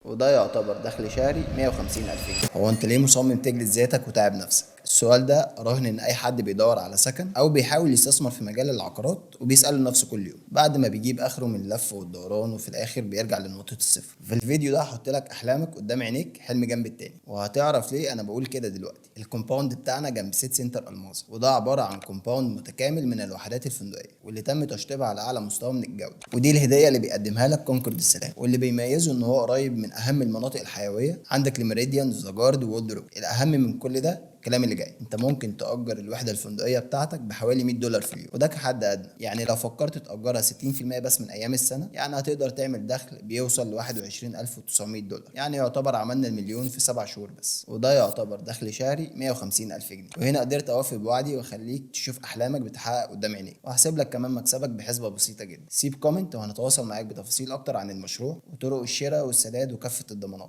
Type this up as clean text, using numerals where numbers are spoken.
وده يعتبر دخل شهري 150 ألف جنيه. هو أنت ليه مصمم تجلد ذاتك وتعب نفسك؟ السؤال ده راهن ان اي حد بيدور على سكن او بيحاول يستثمر في مجال العقارات وبيسأله نفسه كل يوم بعد ما بيجيب اخره من اللف والدوران، وفي الاخر بيرجع لنقطة الصفر. في الفيديو ده هحط لك احلامك قدام عينيك حلم جنب التاني، وهتعرف ليه انا بقول كده دلوقتي. ال compound بتاعنا جنب سيتي سنتر الماظة، وده عبارة عن compound متكامل من الوحدات الفندقية واللي تم تشطيبها على اعلى مستوى من الجودة، ودي الهدية اللي بيقدمها لك كونكورد السلام، واللي بيميزه ان هو قريب من اهم المناطق الحيوية، عندك الميريديان The Guard وولد روك. الاهم من كل ده الكلام اللي جاي، انت ممكن تأجر الوحدة الفندقية بتاعتك بحوالي $100 في اليوم، وده كحد ادنى. يعني لو فكرت تأجرها 60% بس من ايام السنة، يعني هتقدر تعمل دخل بيوصل ل $21,900، يعني يعتبر عملنا المليون في 7 شهور بس، وده يعتبر دخل شهري 150 ألف جنيه. وهنا قدرت اوفي بوعدي واخليك تشوف احلامك بتحقق قدام عينيك، وهحسب لك كمان مكسبك بحسبة بسيطة جدا. سيب comment وهنتواصل معاك بتفاصيل اكتر عن المشروع وطرق الشراء والسداد وكافة الضمانات.